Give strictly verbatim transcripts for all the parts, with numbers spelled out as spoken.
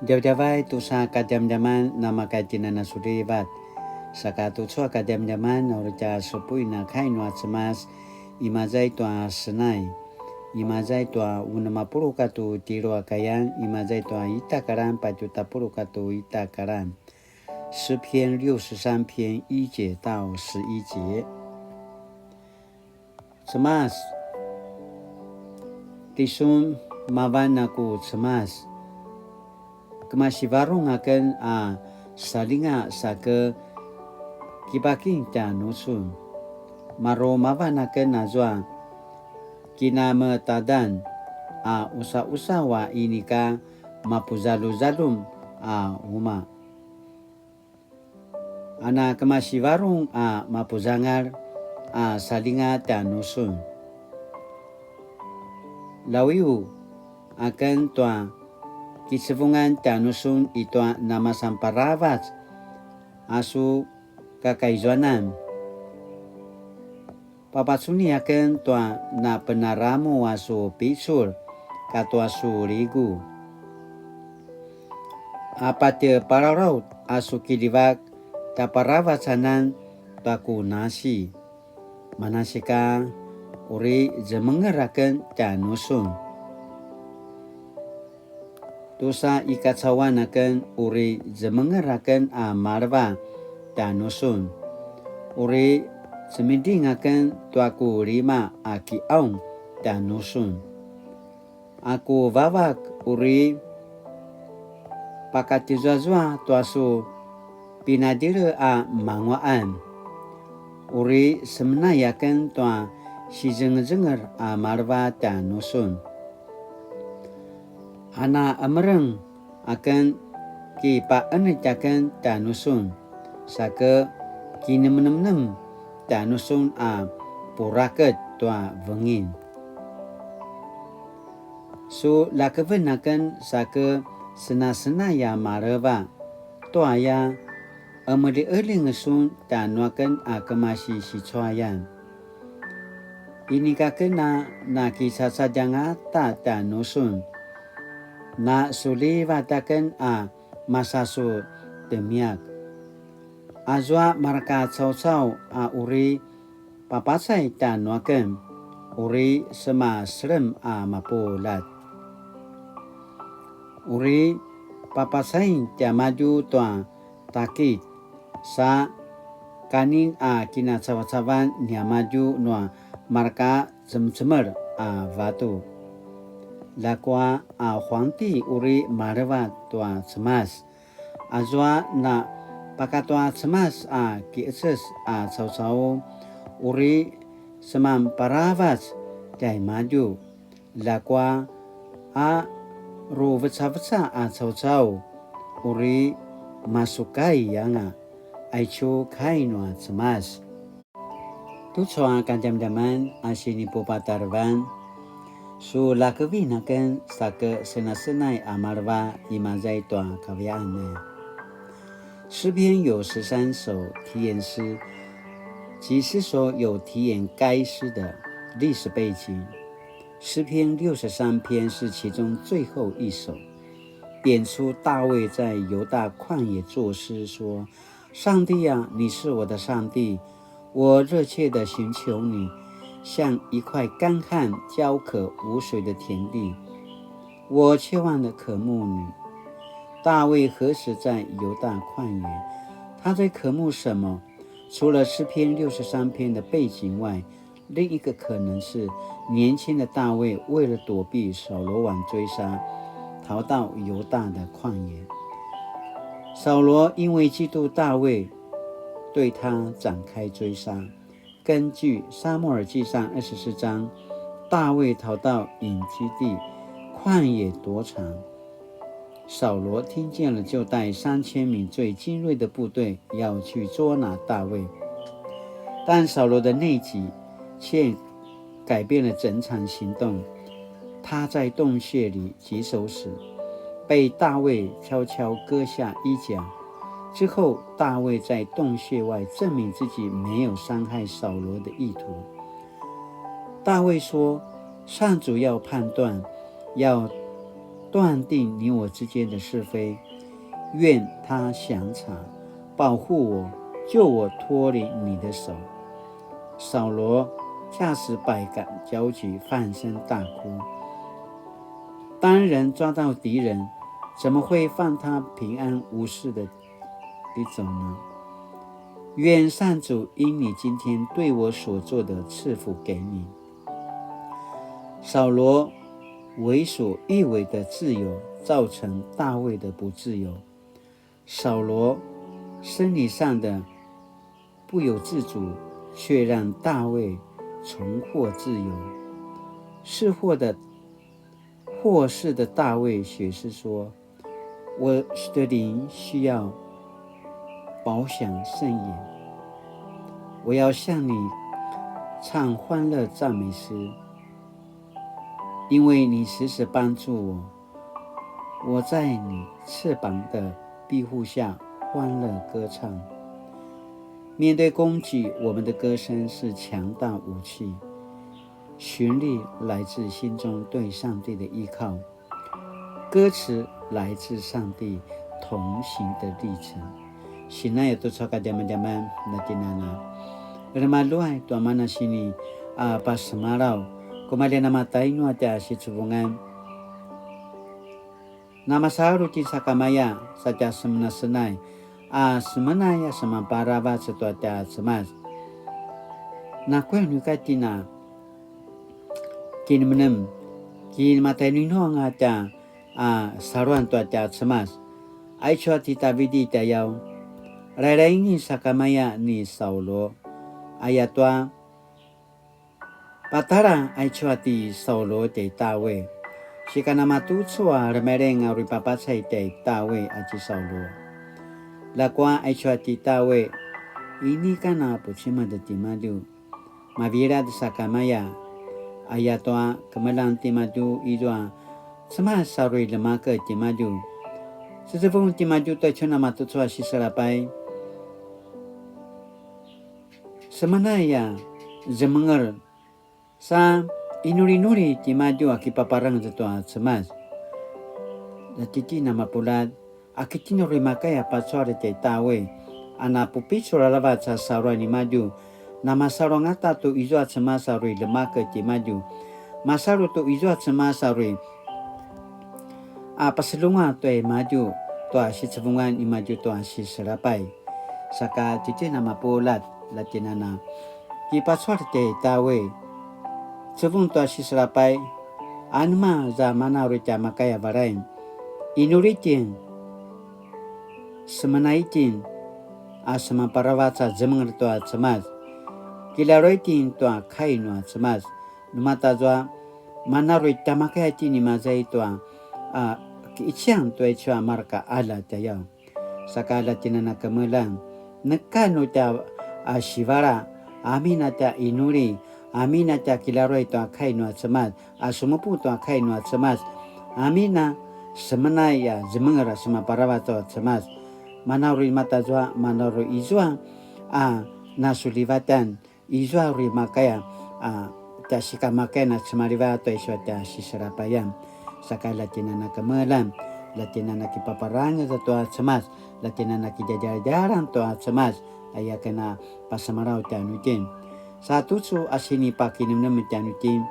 Djavadjavay tusa kadjamadjaman namakaitinanasulivat. Saka tucu a kadjamadjaman na uri tja supuin a kai nua Cemas, imaza i tua Senai, imaza i tua unem a puluq katua tjelu a kayan, imaza i tua ita a kalan patje tapuluq katua ita a kalan. 诗篇六十三篇一节到十一节。 Cemas, tisun mavan a ku Cemas, kemasivarung aken a salinga sa ke kipakim tjanusun. Maru mavan aken azua kinametadan a usausaw a inika mapuzaljuzaljum a umaq. A na kemasivarung a mapuzangal a salinga tjanusun. Lawiu aken tua kicevungan tjanusun i tua namasan paravac a su kakaizuanan. Papacuni aken tua napenaramu a su picul katua su ligu. A patje palalaut a su kiljivak tjaparavacanan tua ku nasi. Manasika uri zemenger aken tjanusun. Tusa i kacauan aken uri zemenger aken a maleva tjanusun. Uri cemiding aken tua ku lima a kiqaung tjanusun. A ku vavak uri pakatizuazua tua su pinadjele a manguaqan. Uri semenay aken tua sizengezenger a maleva tjanusun. A na emereng aken kipaqenetj aken tjanusun, sa ke kinemenemnem tjanusun a puraket tua vengin. Su lakeven aken sa ke senasenay a maleva, tua ya emeliqeling sun tjanuaken a kemasi sicuayan. Inika aken a nakicacadjanga ta tjanusun. Na sulivat aken a masa su temiak. Azua mareka caucau a uri papacay tjanuaken, uri semaselem a mapuljat. Uri papacain tiamadju tua takit, sa kanin a kinacavacavan niamadju nua mareka cemecemel a vatu. Ljakua a huangti uri maleva tua Cemas. Azua na pakatua Cemas a kiqeces a caucau uri semanparavac tjaimadju. Ljakua a ruvecaveca a caucau uri masukai anga. Aicu kai nua Cemas. Tucu a kadjamadjaman a sinipupatarevan, su lakevin aken sa ke senasenay a maleva imaza i tua kaviaan. 诗篇有十三首题言诗，即诗首有题言该诗的历史背景。诗篇六十三篇是其中最后一首，点出大卫在犹大旷野作诗说：上帝啊，你是我的上帝，我热切地寻求你，像一块干旱、焦渴、无水的田地。我切望地渴慕你。大卫何时在犹大旷野？他在渴慕什么？除了诗篇六十三篇的背景外，另一个可能是年轻的大卫为了躲避扫罗王追杀，逃到犹大的旷野。扫罗因为嫉妒大卫，对他展开追杀。根据撒母耳记上二十四章，大卫逃到隐基底旷野躲藏。扫罗听见了，就带三千名最精锐的部队要去捉拿大卫。但扫罗的内急却改变了整场行动。他在洞穴里解手时，被大卫悄悄割下衣角。之后，大卫在洞穴外证明自己没有伤害扫罗的意图。大卫说：上主要判断，要断定你我之间的是非。愿他详察，保护我，救我脱离你的手。扫罗霎时百感交集，放声大哭。当人抓到敌人，怎么会放他平安无事的一种呢？愿上主因你今天对我所做的赐福给你。扫罗为所欲为的自由，造成大卫的不自由。扫罗生理上的不由自主，却让大卫重获自由。是获的，获释的大卫写诗说：“我的灵需要饱享盛宴，我要向你唱欢乐赞美诗，因为你时时帮助我。我在你翅膀的庇护下欢乐歌唱。”面对攻击，我们的歌声是强大武器，旋律来自心中对上帝的依靠。歌词来自上帝同行的历程。Sinaya tucu a kadjamadjaman na tinana. Remaluay tua mana sini a pasemalaw. Kumalji namatainu a tja sicuvungan. Namasalu ti sakamaya sa tja semenasenay a semenay a semanparavac tua tja Cemas. Nakuya nu ika tjen a kinemenem, kinamatainu anga tja a saluan tua tja Cemas. Aicu a ti Tavidi tjayaw, railaingin sakamaya ni Saulu. Ayatua, patjara aicu a ti Saulu tjai Tavit. Sika namatucu a remeleng a uri papacay tjai Tavit a ti Saulu. Ljakua aicu a ti Tavit, inika na pucimed timadju. Mavilad sakamaya, ayatua kemeljang timadju izua Cemas a uri ljemakev timadju. Cecevung timadju tua aicu namatucu a siselapay. Semenay a zemenger sa inulinuli timadju a kipaparangez tua Cemas. Ljatjitjen a mapuljat, a ki tjen a uri makaya pacual tjai Tavit, a na pupicul aravac a saluan nimadju, na masalu angata tu izua Cemas a uri ljemakev timadju. Masalu tu izua Cemas a uri a paselunga tua imadju tua sicevungan nimadju tua siselapay. Saka tjitjen a mapuljat, ljatjinana kipacual tjai Tavit, cevung tua siselapay, anema za mana uri tja makaya valay? Inuli itjen, semenay itjen, a semanparavac a zemenger tua Cemas. Kilaruay itjen tua kai nua Cemas. Nu matazua, mana uri tja makaya itjen i maza i tua a ki'iciang tua aicu a marka qalja tjayaw. Saka ljatjinana kemeljang, neka nu tja a sivala, amin a tja inuli, amin a tja kilaruay tua kai nua Cemas, a semupu tua kai nua Cemas, amin a semenay a zemenger a semanparavac tua Cemas. Mana uri matazua, mana uri izua a nasulivatan, izua uri makaya a tja sikamakaya na cemalivat tua izua tja siselapayan. Saka ljatjinana kemeljang, ljatjinana kipaparangez tua Cemas, ljatjinana kidjadjaladjalan tua Cemas, aya ken a pasemalaw tjanuitjen. Sa tucu a sinipakinemnem tjanuitjen,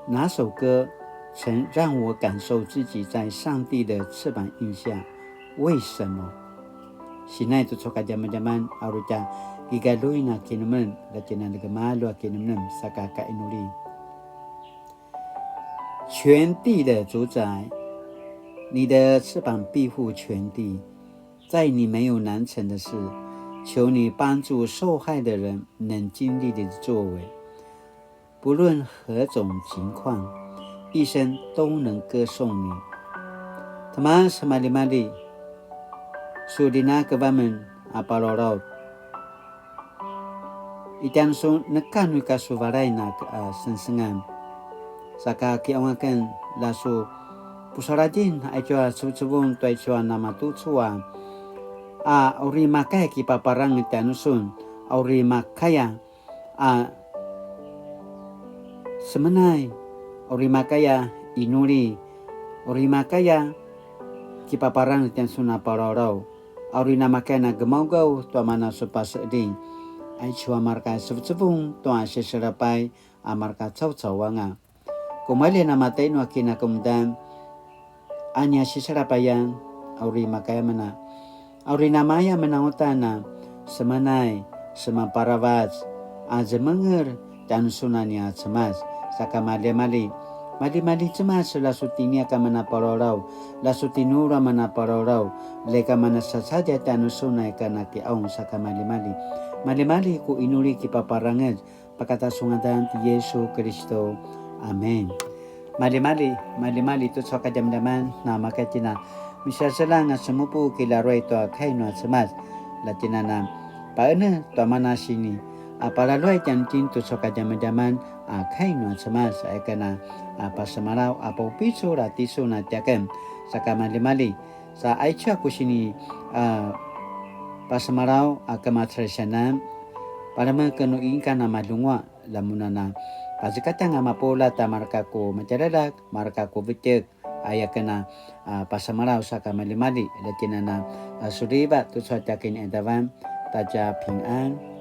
哪首歌曾让我感受自己在上帝的翅膀蔭下？为什么？ Sinai tucu a kadjamadjaman a uri tja kigaluin a kinemnem, ljatjinana gemalju a kinemnem, saka kainuli. 全地的主宰，你的翅膀庇护全地，在你没有难成的事，求你帮助受害的人能经历你的作为。 不论何种情况，一生都能歌颂你。Cemas, maljimalji, su djinakev amen a palalaut. Itjen su neka nu ika su valay na, a, sengsengan. Saka kiqaung aken la su pusaladjin aicu a cevecevung tua aicu a namatucu a, a uri makaya kipaparangez tjanusun, a uri makaya a semenay, uri makaya inuli, Uri makaya kipaparang tjanusun a palawlaw, a uri namakaya na gemaugaw tua mana su paseding. Aicu a marka sevucevung tua siselapay a marka caucau anga. Kumalji namatainu a kinakemudan a nia siselapayan, a uri makaya mena, a uri namaya menangutan a semanay, semanparavac, a zemenger tjanusun a nia Cemas, saka maljimalji. Maljimalji Cemas, la su tiniak a mana palawlaw, la su tinulu a mana palawlaw, leka mana sasadja tjanusun a ika na kiaung, saka maljimalji. Maljimalji ku inuli kipaparangez, pakata su ngadan ti Yesu Kiristu. Amen. Maljimalji, maljimalji tucu a kadjamadjaman, na makaya itjen a misaseljang a semupu kilaruay tua kai nua Cemas. La itjen a na paene tua mana sini a palaluay tjanuitjen tucu a kadjamadjaman a kai nua Cemas, a ika na, a, pasemalaw a paupicul a tisun a tiaken, saka maljimalji. Sa aicu a ku sini, a, pasemalaw a kemacalisianan, palemek nu inika na malunguaq, lamun a na pazekatjanga mapuljat a marka ku matjaljaljak, marka ku vetjek, aya ken a, a, pasemalaw, saka maljimalji, la itjen a na, a, suliva tucu a tiaken i qadavan, ta tja pingan.